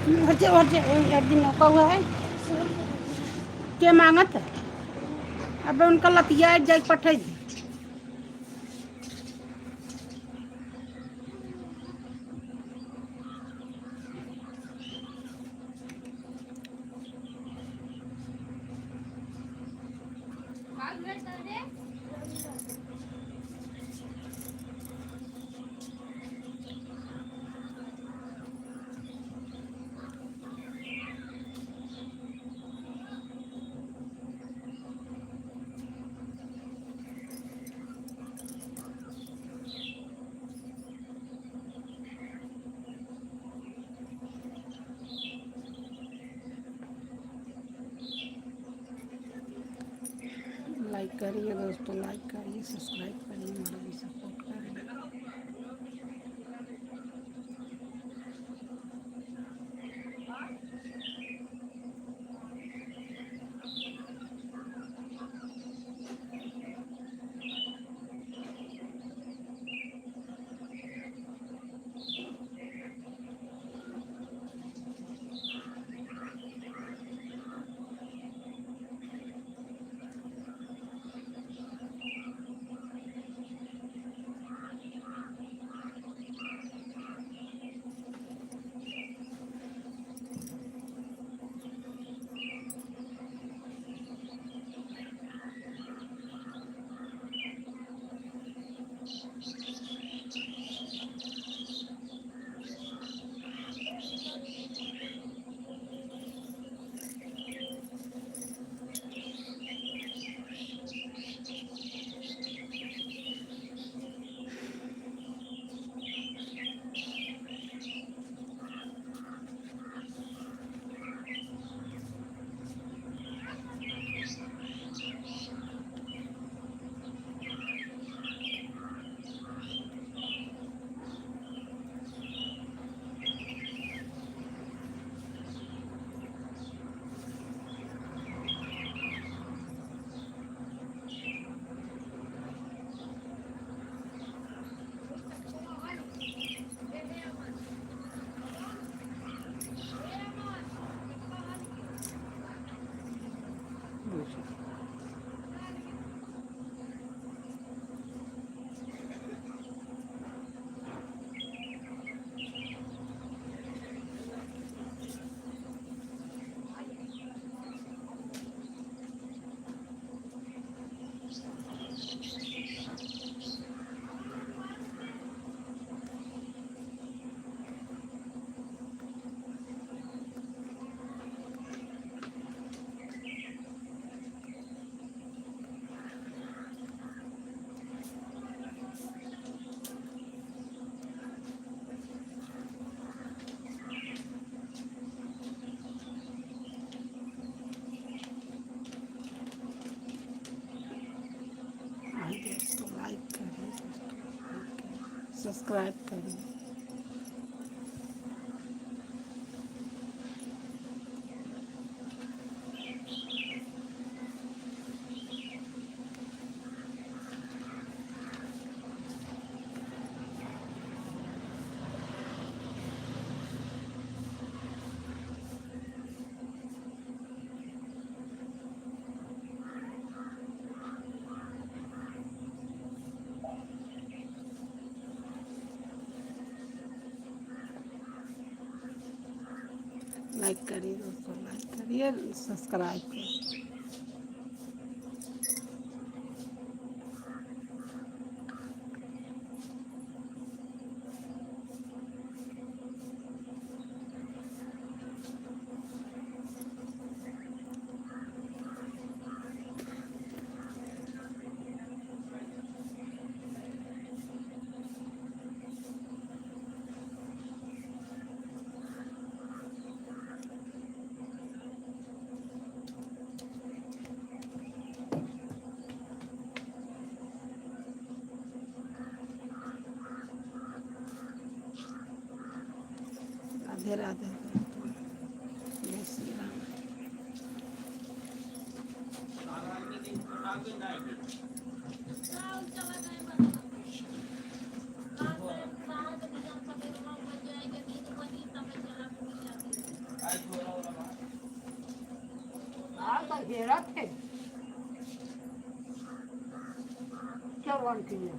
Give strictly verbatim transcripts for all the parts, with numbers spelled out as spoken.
हटे, हटे, एक दिन नौका हुआ है। के मांगत है? अब उनका लतिया एक जाए पठाई दे। लाइक करिए दोस्तों, लाइक करिए, सब्सक्राइब करिए, हमारा भी सपोर्ट करिए। हाँ दोस्तों, लाइक करिए, सब्सक्राइब करिए। लाइक करिए दोस्तों, लाइक करिए, सब्सक्राइब करिए। राधे राधे। जय श्री राम। हाँ, तो घेरा थे। क्या वन किया?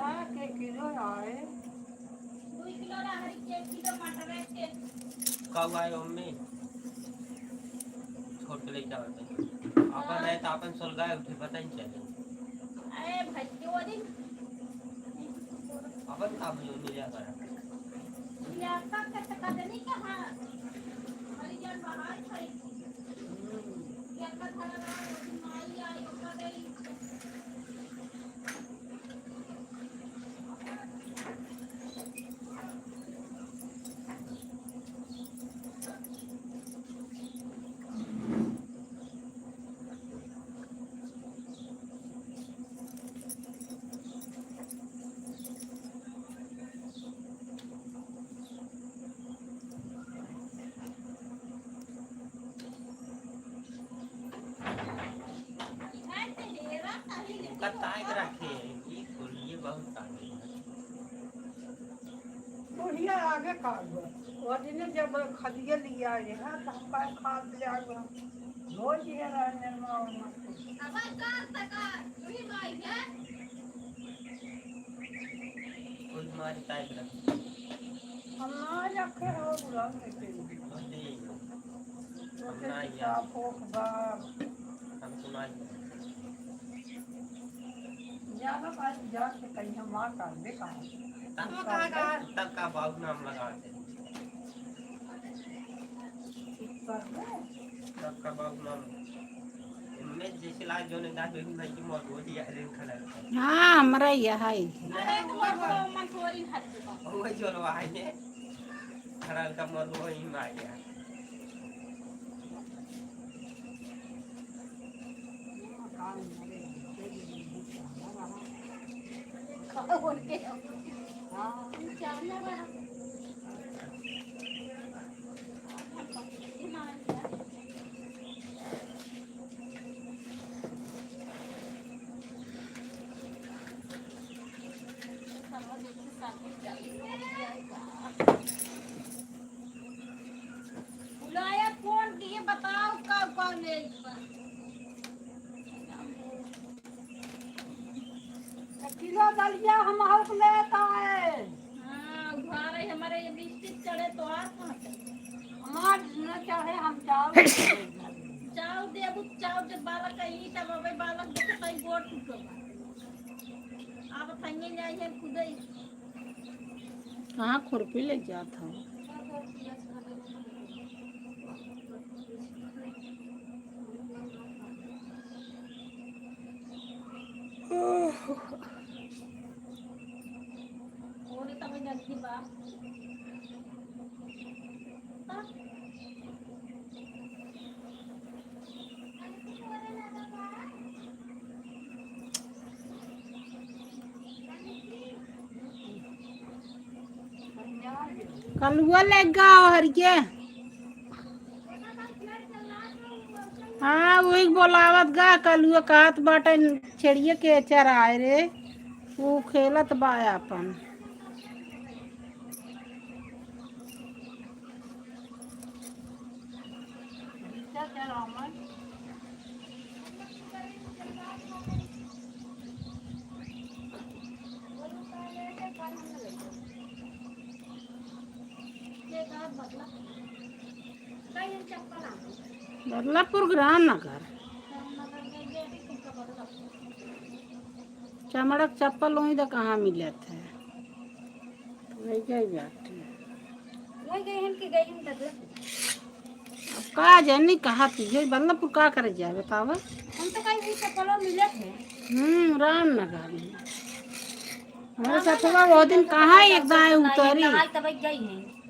का के किलो आए? दुई किलो रहरी के, एक किलो मटर के। का हुआ है मम्मी? छोट लइका बाटे। अपन हाँ। रहे त अपन सोलगाए उठे, पता ही चले। अरे भाई, जो दिन अपन का बुझो, मिला करा। मिला का के त कदनी कहाँ? हमारी जान बाहर खड़ी। हम्म। या का धरा रहा, वो दिन माई आई, ओका गई। इनका ताक रखे, ई खोलिए बहुत ताकत है। बुढ़िया आगे खाब। वो दिन जब खदिया लिया रहा, तो हम का खाब ले आवे। धो दिए रहा निर्मा उर्मा। अब का तका, वही माई है। कोई मारी ताई बना। हम ना रखे हो, बुला लेते हैं। अरे, हम ना यार। साफ हो, बाप। हम तो ना यार। ज्यादा बात जाके कहीं हम माँ का देखा। तब का, का, तब का बाबू नाम लगा दे। चुप कर ले। तब का बाबू नाम। इनमें जैसे लाग जो ने दांत में भाई की मौत हो गई, यार, इन खड़ा रहता। हाँ, हमरा यह है। अरे, तो मत बोलो, मत बोलो, इन हाथ में। वही जो लो, आई ने। खड़ा का मौत वही में आ गया। बुलाया फोन किए, बताओ कब कौन है इस पर। किलो दलिया हम आउक लेता है। हाँ, उधार है हमारे, ये बिस्किट चढ़े तो आप कहाँ से? हमार न चढ़े, हम चाउर चाउर देबू, चाउर जब बालक का ईंट अब अबे बालक देखे तो गोड़ टूटो। आप थंगे जाइए खुदे। कहाँ खुरपी ले जात हो? कलुआ ले गाओ हरिये। हाँ, वही बोलावत गा, कलुआ कहत बाटे छेड़िए के चराए रे, ऊ खेलत बा आपन। बदलापुर के रामनगर। चमड़क चप्पल वहीं तो कहाँ मिलत है? वही गई बाटे। वही गई हम कि गई हम बदलापुर। अब का जानी कहाँ थी, ये बदलापुर का करे जाए बतावा? हम तो कहीं वही चप्पलों मिलत है। हम्म, रामनगर में। हमारे रामनगर सथवा में वो दिन मिलत है, कहाँ एक दाएं उतरी। नहाई तब गई है।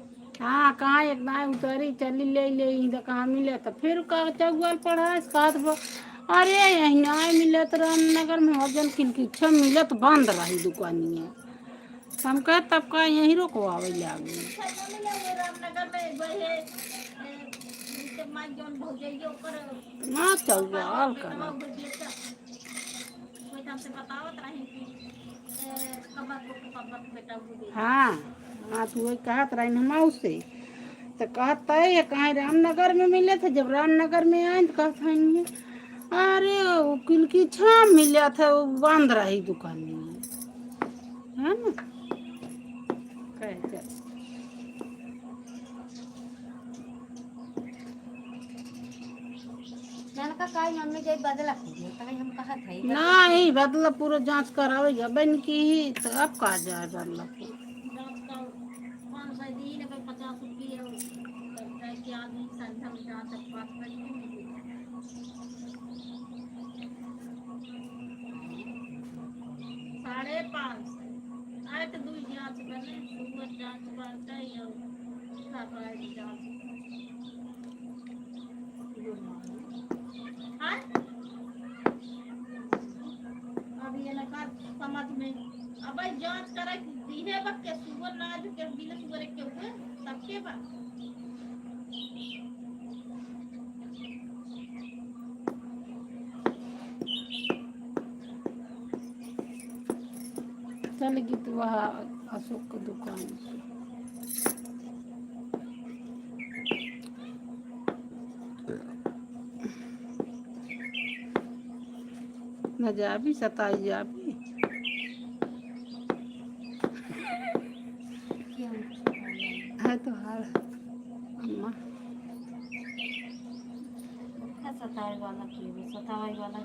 हाँ, कहाँ एक दाएं उतरी, चली ले ले, ई तो कहाँ मिले, तो फिर का चौगुआल पढ़ा, इस कहत बा, अरे, यहीं नाहीं मिलत रामनगर में, हर जन किनकी छे मिलत बंद रही दुकानिया। हम कहे, तब का यहीं रोकवावे लागे। ना चौगुआल करा। हाँ, हाँ, तो वही कहत रही हम उससे। तो कहत है, ये कहाँ रामनगर में मिले थे? जब रामनगर में आए तो कहत है, "नहीं, अरे, वो किलकी छाम मिले थे, वो बंद रही दुकान में।" है ना? कहे चल। जनका काई मम्मी जाई बदलापुर, तभी हम कहत हई, नहीं, बदलापुर जांच करावे गबे न की, तो अब का जाए बदलापुर? जांच का पाँच सौ दी, लेबे पचास रुपये, तब जाए के आदमी संझा में जांच अब पाँच सौ दी। साढ़े पाँच सौ। आए तो दुई जांच बने, सुबह जांच बाटे और सकाल जांच। हाँ? अब ये ना कर समझ में। अब भाई जांच करे, दिहे बक के सुबह ना जो के बिना सुबह के हुए, तब के बा? चल गई तो वह अशोक की दुकान पे। न जाबी, सताई जाबी। है तो हार अम्मा। सताए वाला के बा, सताए वाला।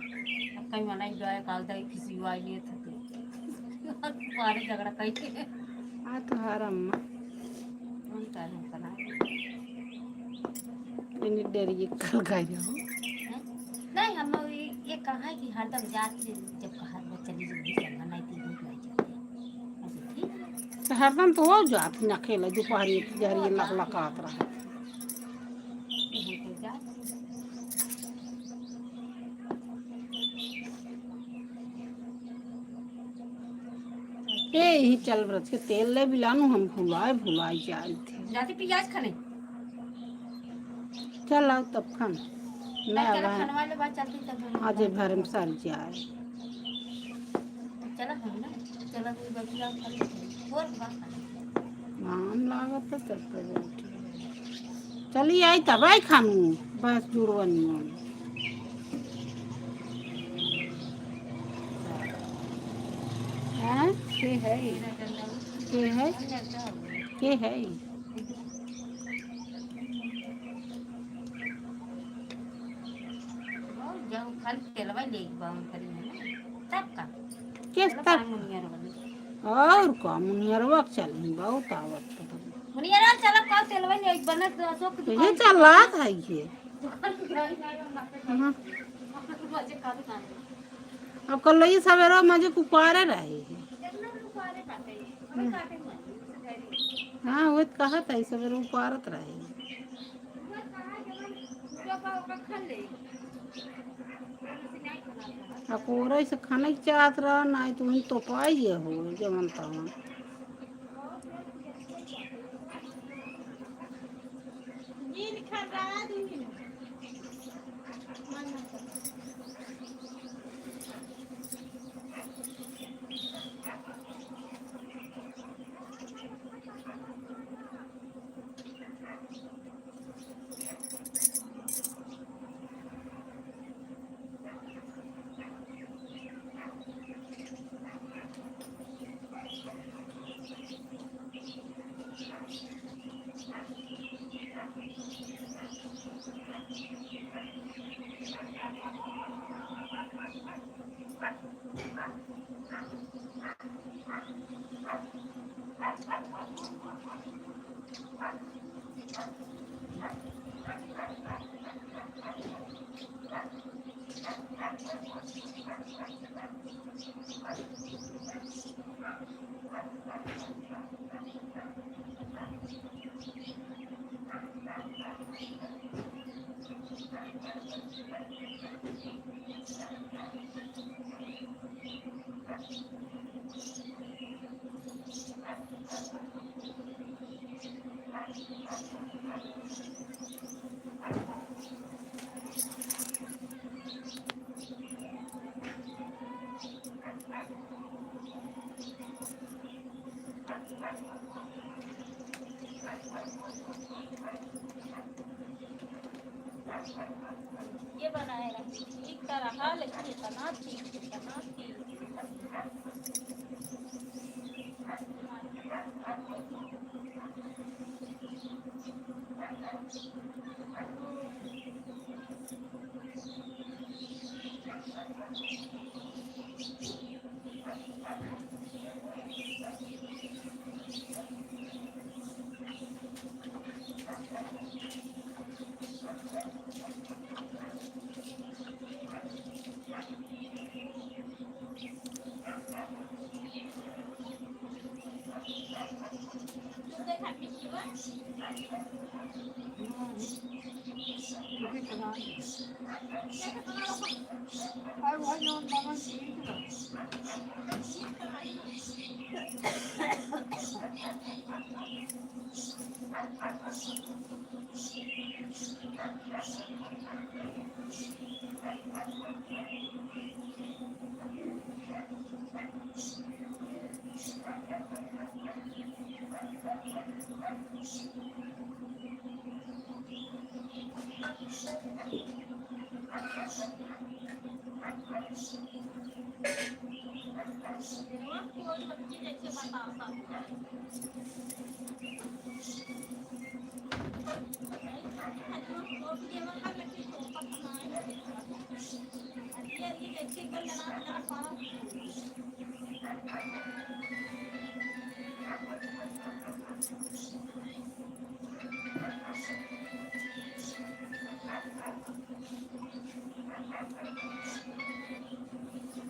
अब कहीं मना ही जाए, काल दाई किसी वाई लिए थे तो। मारे झगड़ा कहीं। आ तो हार अम्मा। हम काहे हम बनाए? इन्हें डरिए कल खाई रहो। हैं? नहीं, हम लोग ये, ये कहा है कि हरदम जात से जब कहा, "वो चली जल्दी से, नहीं तो भूख नहीं चलती।" अच्छा, ठीक है। तो हरदम तो हो जात न अकेला, दोपहरी एक जहरी लक लकात रहा। तो हम तो जात। ए, यही चल बरस के तेल ले बिलानू, हम भुलाए, भुलाए जाए थे। जाते पियाज खाने। चल आओ तब खान। मैं चला अब खानवा ले बात चलती तब हम आज खाएंगे। भर में सर जाए। चला हम ना, चला कोई बतिया खाली। और बात खाली। घाम लागत है, चल पे बैठी। चली आई तब आई खानू, बस जुड़वनी होई। हाँ, के है? के है? के है? जाओ, खाली तेलवा ले एक बार करी है ना। तब का? किस चलो, तब? पाँच मुनियर वाली। और का, मुनियरवा के चलही, बहुत आवत तो। मुनियरवा चलब का, तेलवा ले एक बनत अशोक के ये दुकान चल रहा था ये। दुकान नहीं, नहीं, हम बात हाँ। मजे का दुकान। अब कल ये सवेरे मजे कुपारे रहे। कितना कुपारे बाटे? हमें काटे में। हाँ, वो तो कहा था, ये सवेरे उपारत रहे। अकोरे से खाने के चाहत रहा, नाहीं तो वहीं तोपाई ये हो, जवन तवन। ये बनाए रहे, ठीक तो रहा, लेकिन इतना ठीक, इतना ठीक।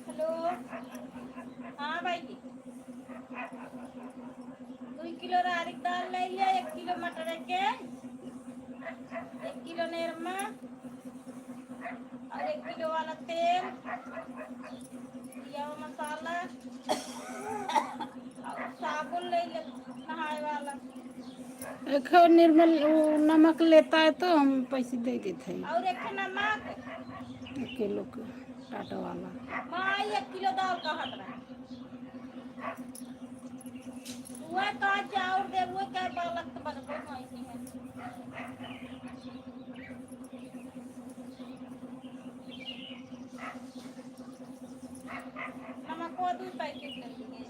हेलो, हाँ भाई, दुई किलो राहरी क दाल लइ लिया, एक किलो मटर के, एक किलो नेरमा, और एक किलो वाला तेल, पियावा मसाला, और साबुन लइ ले, नहाए वाला। एक निर्मल वो नमक लेता है तो हम पैसे दे देते हैं। और एक नमक। एक किलो के टाटा वाला। माई एक किलो दाल कहत रहे। वह का चाउर दे, वह का बालक तो बनबे नहीं है। नमको दुई पैकेट ले लिए।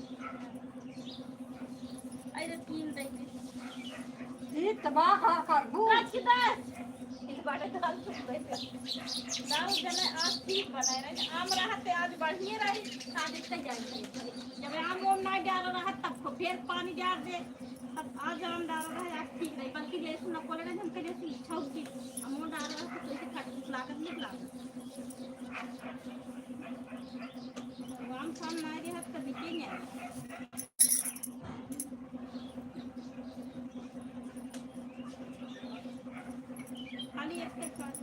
अरे तीन पैकेट। ई तबाह का करबू। दस के दस। इस बाटे दाल चुप गई। दाल जने आज ठीक बनाए रहे। आम रहत ते आज बढ़िया रही। आज इतना जाए। जब आम ओम ना डाल रहा तब को फिर पानी डाल दे। तब आज आम डाल रहा है, आज ठीक रही। बल्कि लहसुन न कोले रहे, हम कहे लहसुन छौंक दी। हम ओम डाल रहा तो कैसे खट लागत नहीं लागत। आम साम ना रहत तब बिके नहीं। खाली एक के साथ।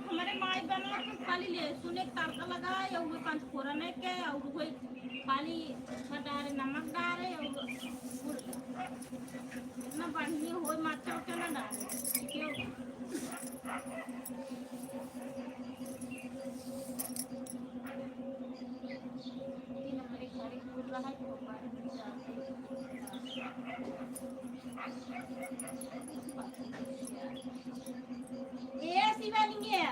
हमारे माई बना के खाली लहसुन एक तड़का लगाए, और वो पंचफोरन है के, और वो खाली डारे, नमक डारे, और गुड़। इतना बढ़िया हो, मरचा उरचा ना डारे। क्यों? तीन हमारे घर एक फूल रहा है, तो बाहर में जाके ए शिवानी है,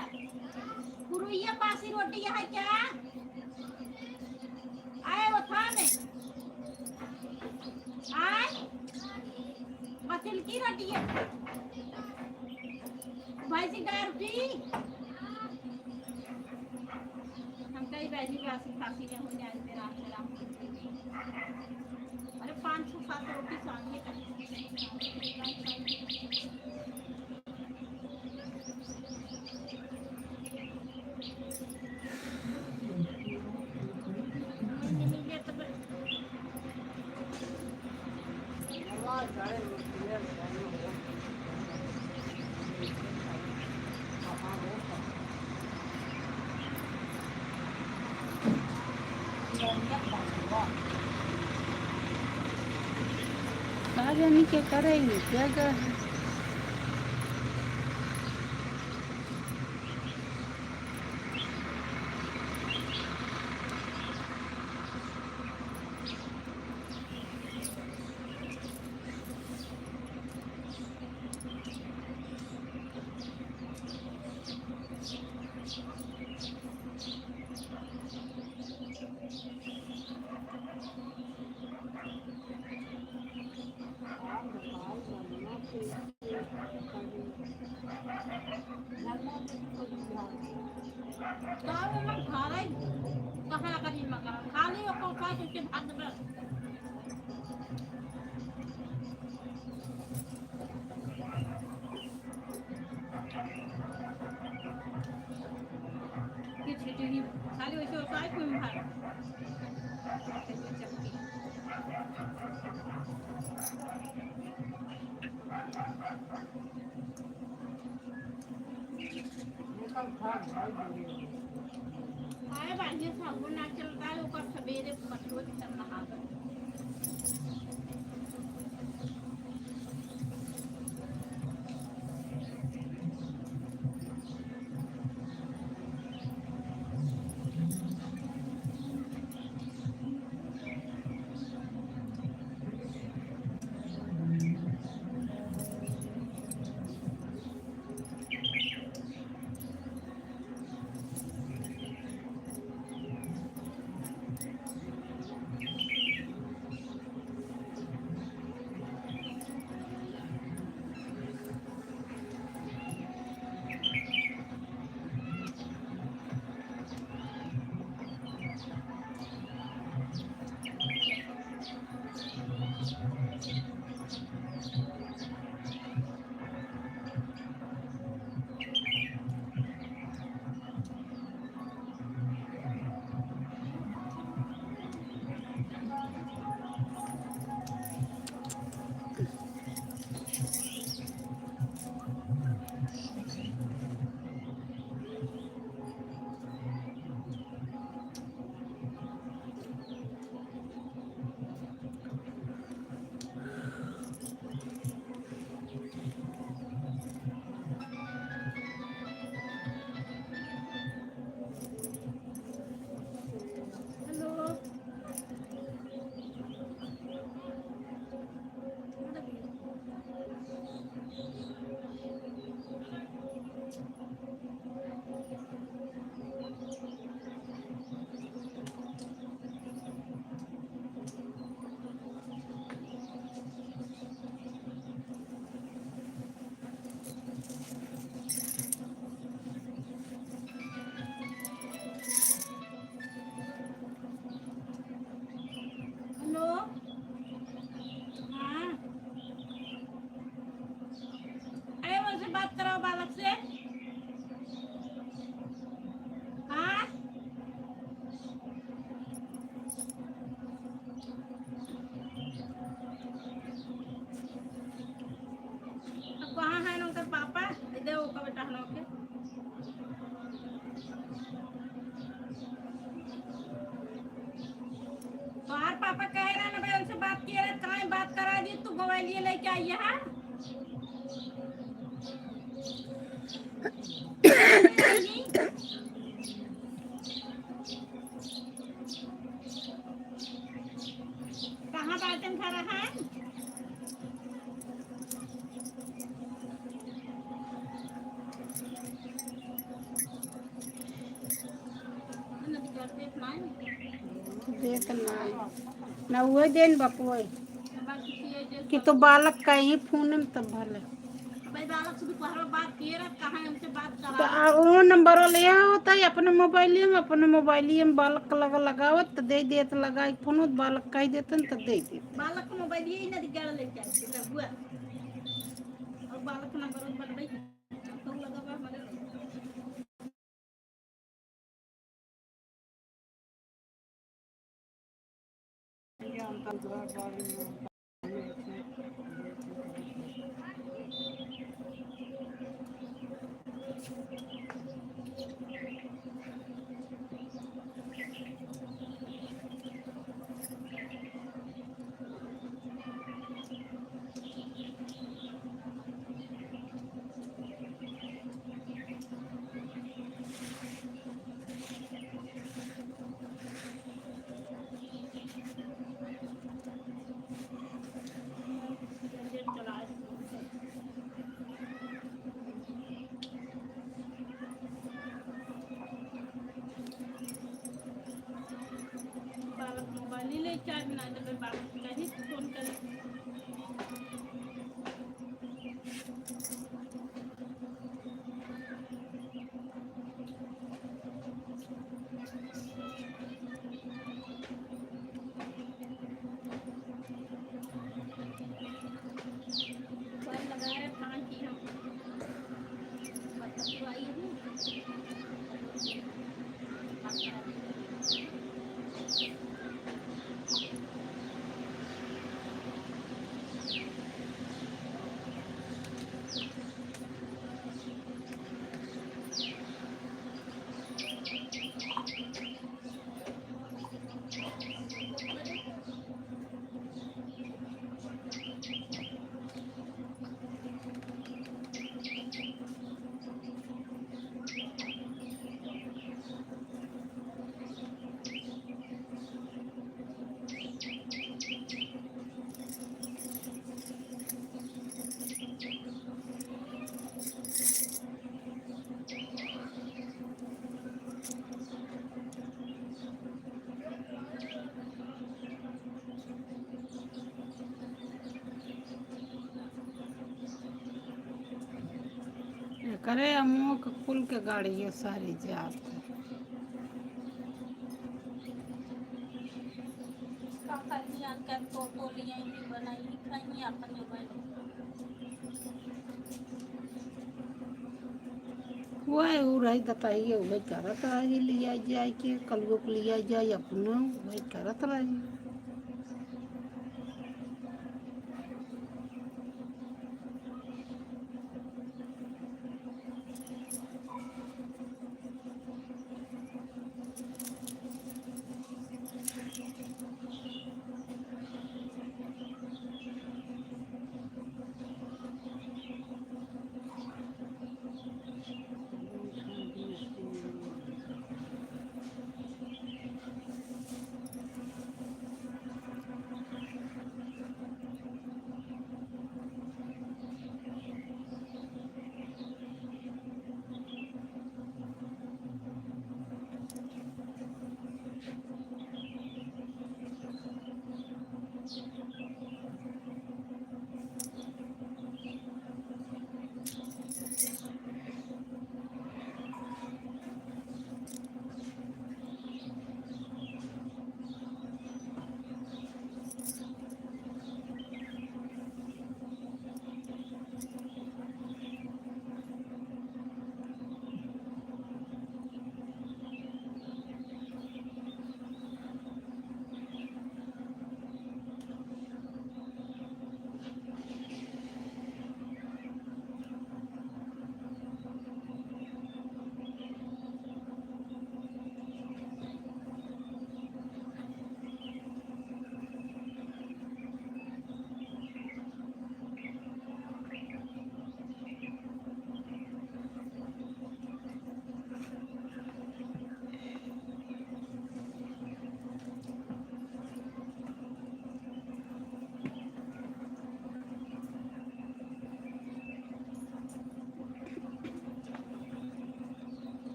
पुरुइया बासी रोटी है क्या? आए वो था नहीं। आए बसिल की रोटी है। भैंसी गाय रोटी। हम कई बाजी बासी खासी में हो जाए मेरा, मेरा। अरे पाँच छः सात रोटी चाहिए। का जानी के करेंगे, क्या गए हैं? ये छेटी ही खाली वैसे होता है, कोई भाई। चक्की। आए बानी साबुन ना चलता है, ओकर सबेरे पटवत चल रहा है। हेलो। हाँ। अरे, उनसे बात कराओ बालक से। हाँ? अब कहाँ है ना उनका पापा? इधर वो कब टहनो के? बात के रहे, काहे बात करा दी तू, मोबाइल ये लेके आई है? कहाँ बाटन खा रहा है? देत नाई। ना उहे देन बपुए। कि तो बालक का ही फोन में तब भले। भाई बालक से दोपहर में बात किए रहत, कहाँ हमसे बात करा तो रहा? आ, वो नंबर ले होता है अपने मोबाइल में, अपने मोबाइल में बालक का लगा लगावत तो दे देत, लगाई फोन तो बालक कह देतन तो दे देत। बालक का मोबाइल यही ना दिखा लेके आए थे, तब हुआ। और बालक का नंबर बन भाई, तो लगा बा हमारे। बालक मोबाइल ही ले चार्ज ना, जब बालक कहीं फोन करे। एकरे अम्मो के कुल के गाड़ियों सारी जात है। का करनी, आजकल तो, तो लिए ही बनाई, खाई अपन जो बने। वह उ रही दताई, वह करत रही, लिया जाए के, कलुओ के लिया जाए, अपना वह करत रही।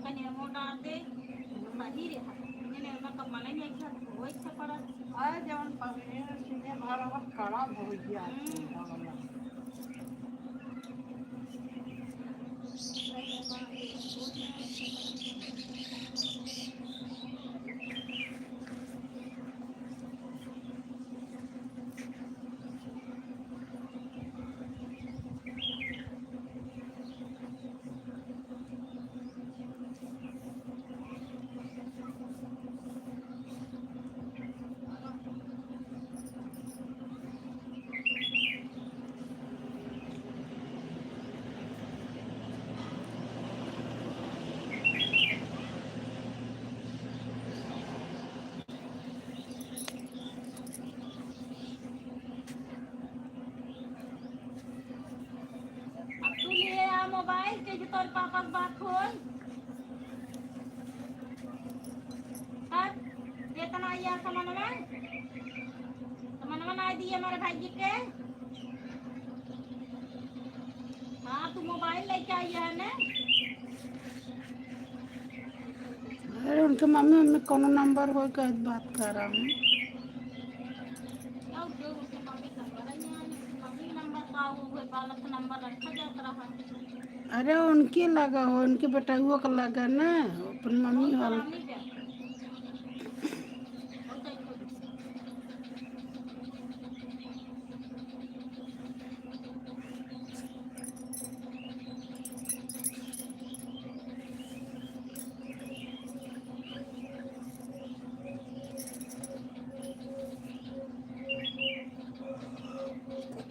कनिया मोटा आते, सही रे, इन्हें ना कब मनाई नहीं अच्छा, वो अच्छा पड़ा। अरे, जवन पहले सीने भर अब खराब हो गया। हम्म। अब तू लिए आ मोबाइल, के तोर पापा के बात होई। हट, इतना आया सामानवा, सामानवा ना दिए हमारे भाई जी के। हाँ, तू मोबाइल लेके आई है ना? अरे, उनके मम्मी, मम्मी कोनो नंबर होई, कहे बात कर रहा हूँ। अरे, उनके लगा हो, उनके बेटउआ का लगा ना, अपन मम्मी वाला।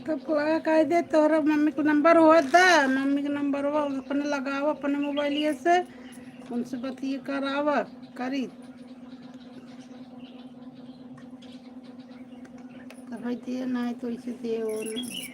तो पुआ कह दे, तोहरा मम्मी के नंबर हो दा, मम्मी के नंबर हो, अपने लगाओ, अपने मोबाइलिए से उनसे बतिए करावा, करी। तो भाई दे, ना तो इसे दे, वो ना।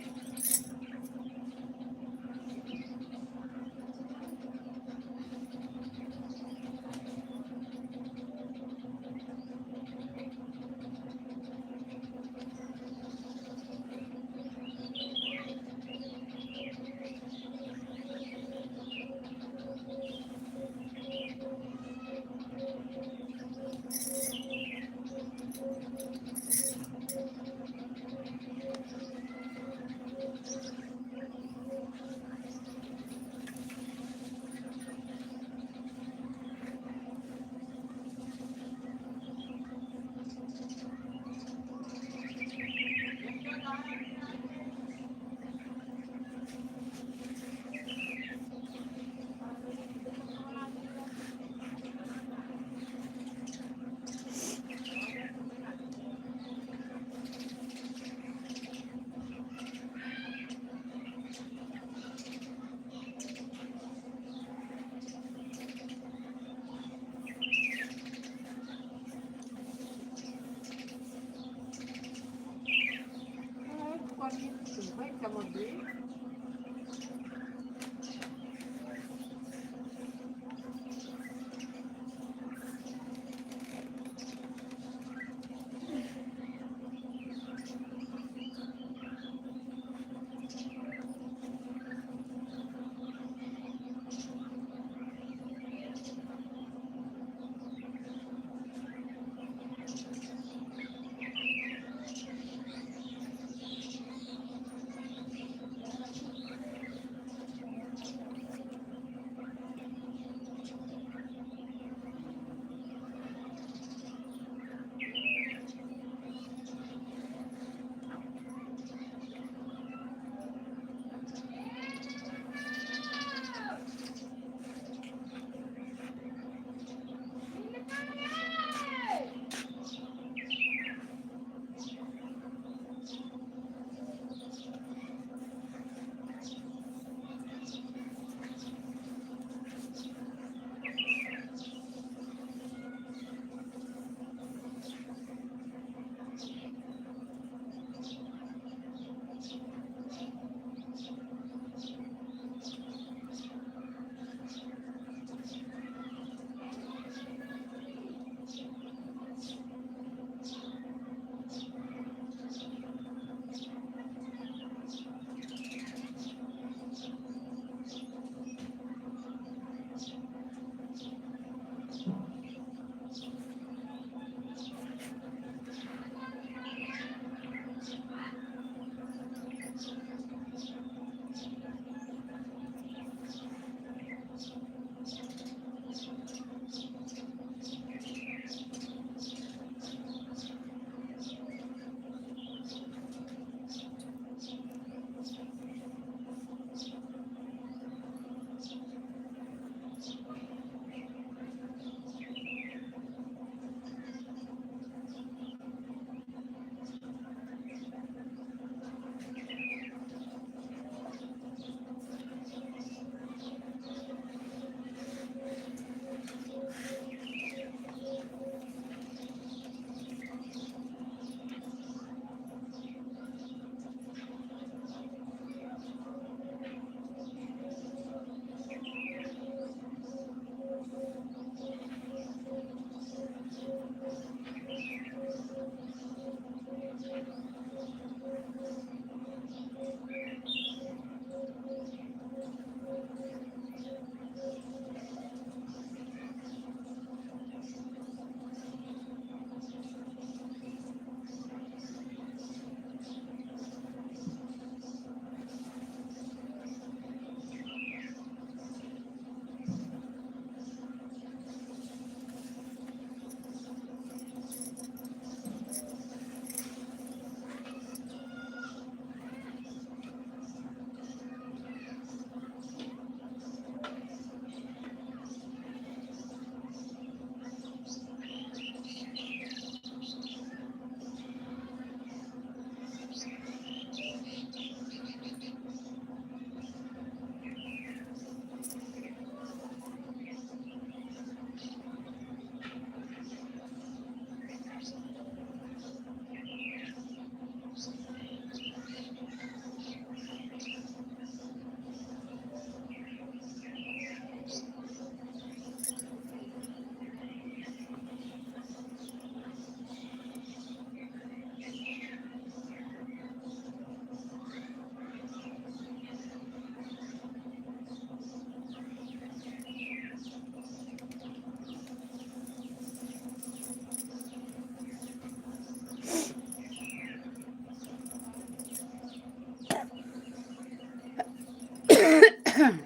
Hey,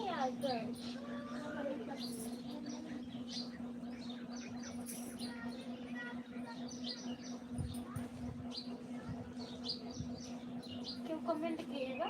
uh, girls. क्यों comment किए बा?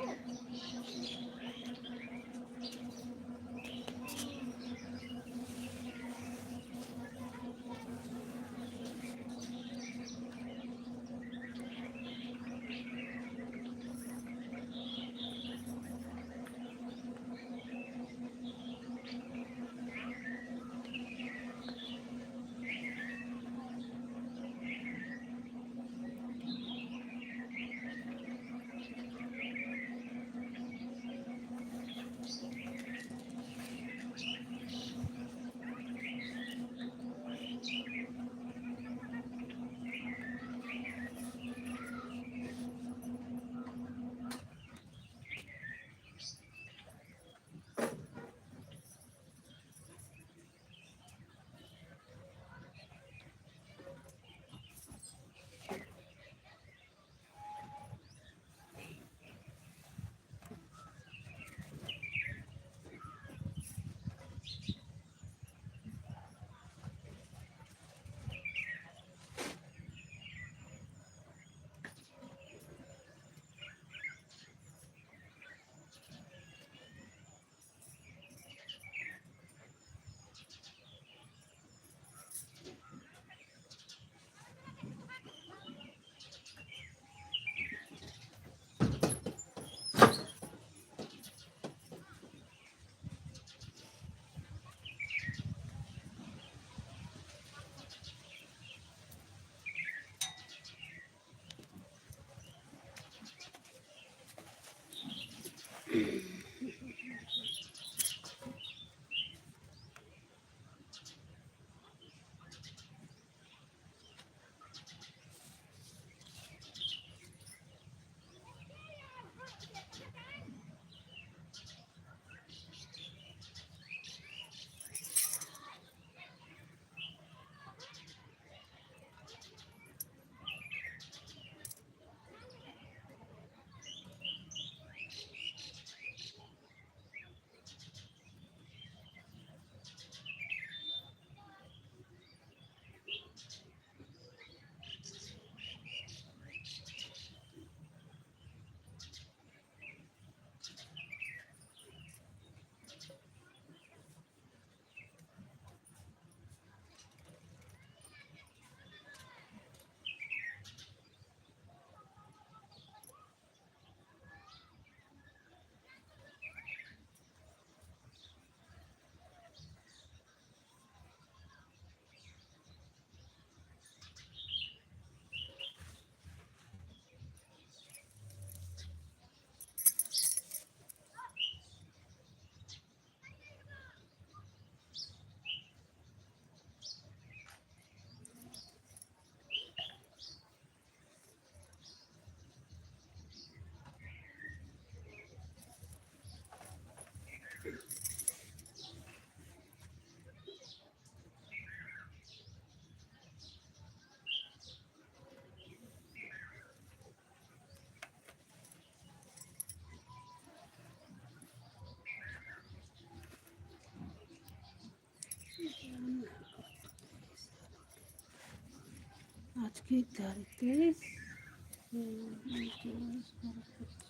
आज की तारीख तेईस।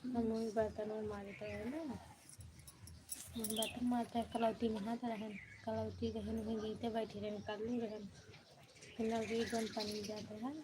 हम वही बर्तन में मारे तो है ना, हम बर्तन मारते हैं, कलौती में हाथ रहन, कलौती रहन, वहीं गईते बैठे रहन, कालू रहन, फिर नल के गरम पानी जाते हैं।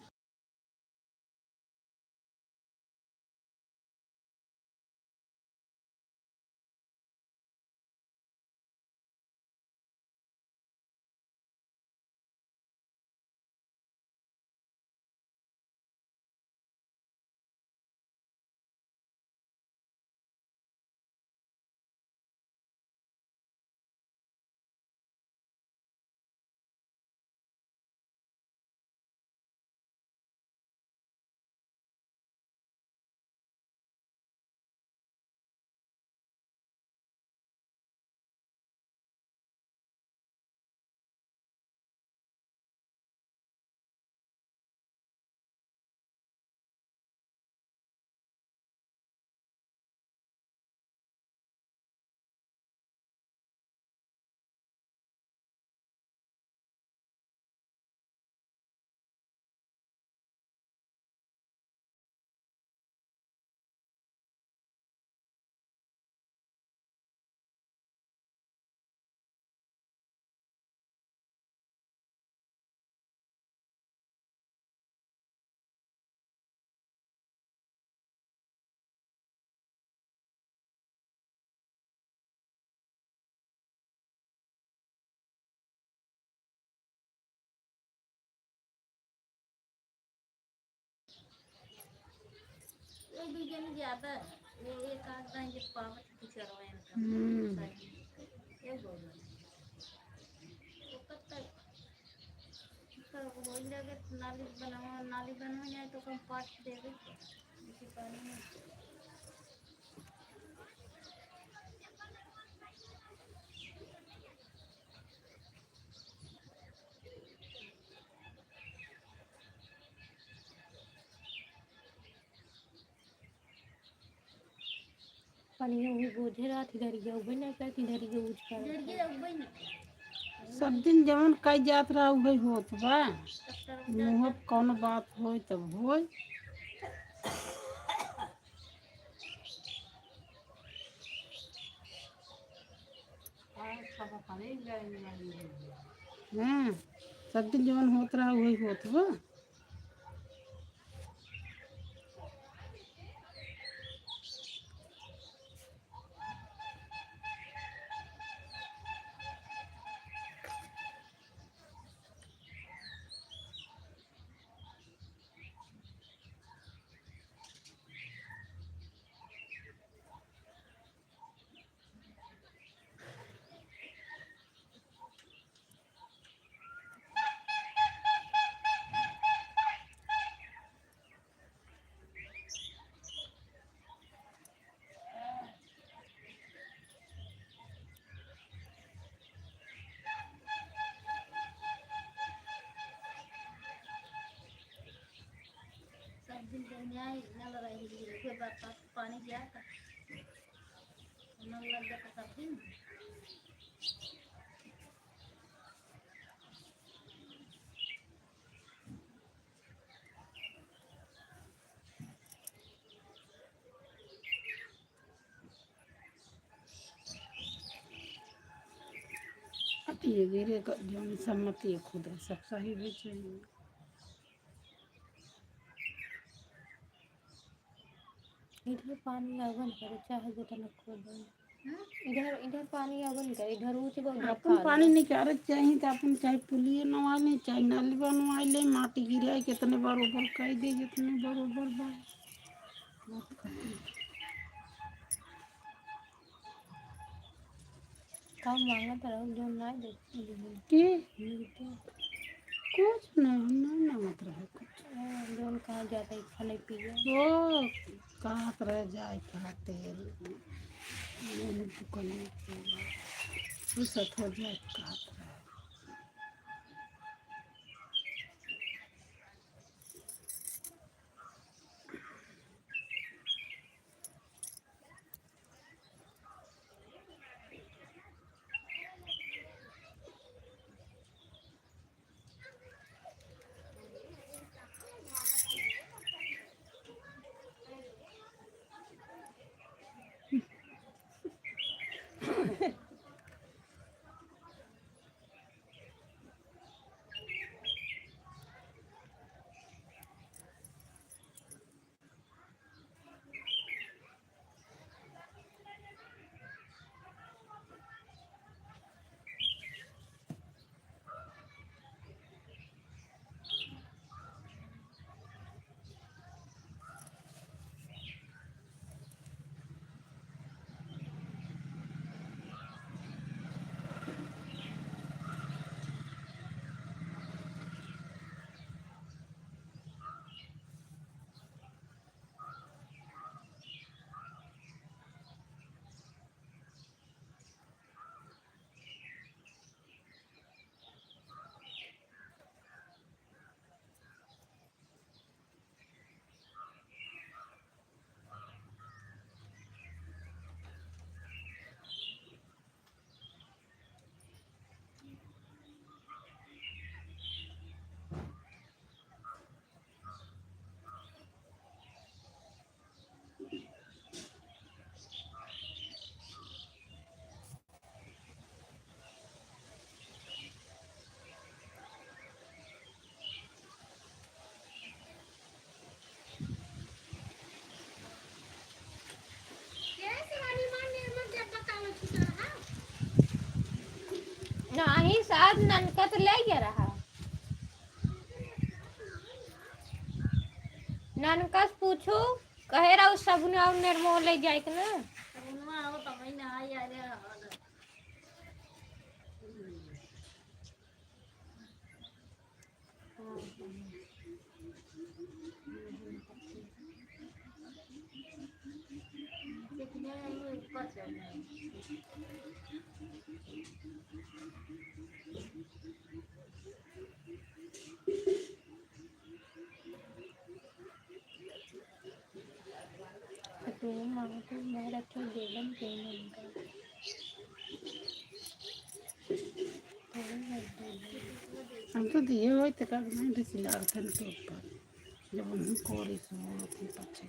दू जन ज्यादा, ये एक आध दाई जब पावत की करवाएं तो हम्म। सही। ये बोल रहे हैं। तो कब तक, तब हो ही लगे, नाली बनावा, नाली बनवा जाए तो कम पास देवे। इसी पानी में पनिया उही बोझे रहत, इधर ये उबे ना करत, इधर ये उज करत। इधर ये उबे ना। सब दिन जवन कई जात रहा, उहे होत बा। मुँह कौनो बात होई, तब होई। हाँ, सब दिन जवन होत रहा, उहे होत बा। सब दिन के न्याय नल रही, एक बार पास पानी गया था, नल लग गया था सब दिन। अति गिरे क जौन सम्मति खुद सब सही भी चाहिए। इधर पानी आवन करे, चाहे जितना खोदो। हम्म? इधर, इधर पानी आवन करे, इधर ऊँच बा, उधर अपन खाल पानी बा। निकारे के चाही, त अपन चाहे पुलिये नवाई ले, चाहे नाली बनवाई ले, माटी गिराए, कितने बरोबर कई दे, जितने बरोबर बा। बहुत खतम। का मांगत रहो, जौन नाई दे? के? कुछ ना, ना मांगत रहे कुछ। हाँ, जौन कहा जाता है, खाने पिए। ओ, कहत रहे जाए खातिर, मेनू दुकान पे, फुर्सत हो जाए, कहत रहे। नाही, शायद ननकस ले गया रहा। ननकस पूछू। कहे रहू साबुन और निरमा ले जाए के ना। साबुनवा हो तो मैं ना आई, अरे, तो माँ को मैं रखे बेलन के उनका। हम तो दिए होई त का नहीं, रिश्तेदार थे न तो ऊपर। जब हम कोरी सो थी पछे।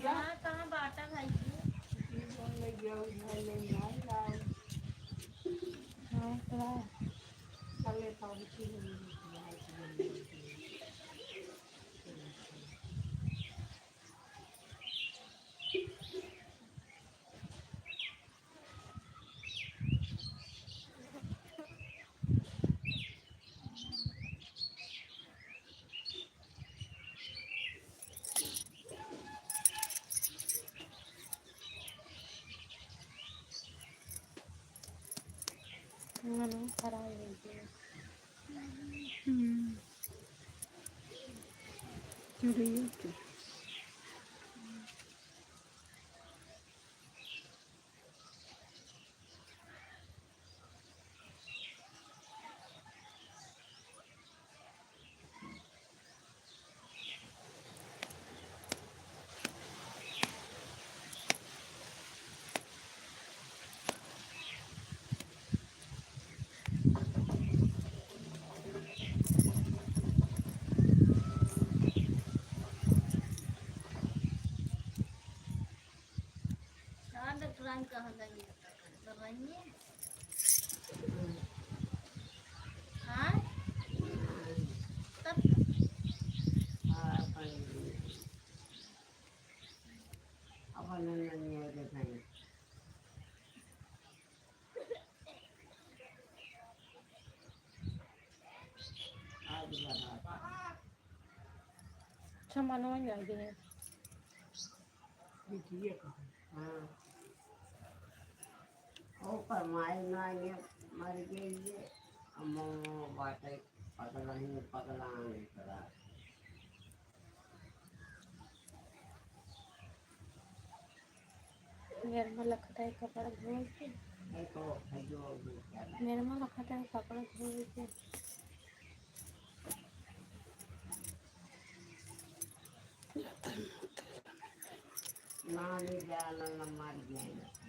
कहाँ, कहाँ बाटा भाई जी? हाँ, तो मनो खराब हो गया। हम्म। चुड़ैल के। चांद रानी कहाँ गई? तो रानी? हाँ? तब? अपन नन्ना नहीं हो जाता है। अच्छा, मनवा जाएगी। बिटिया का। हाँ। ओकर माई ना ये मर गई ये। अम्मा बाटे पगला ही पगला नहीं करा। निर्मल खटाई कपड़ा धोए के। निर्मल खटाई कपड़ा धोए के। ना ले जाना, ना मार जाए।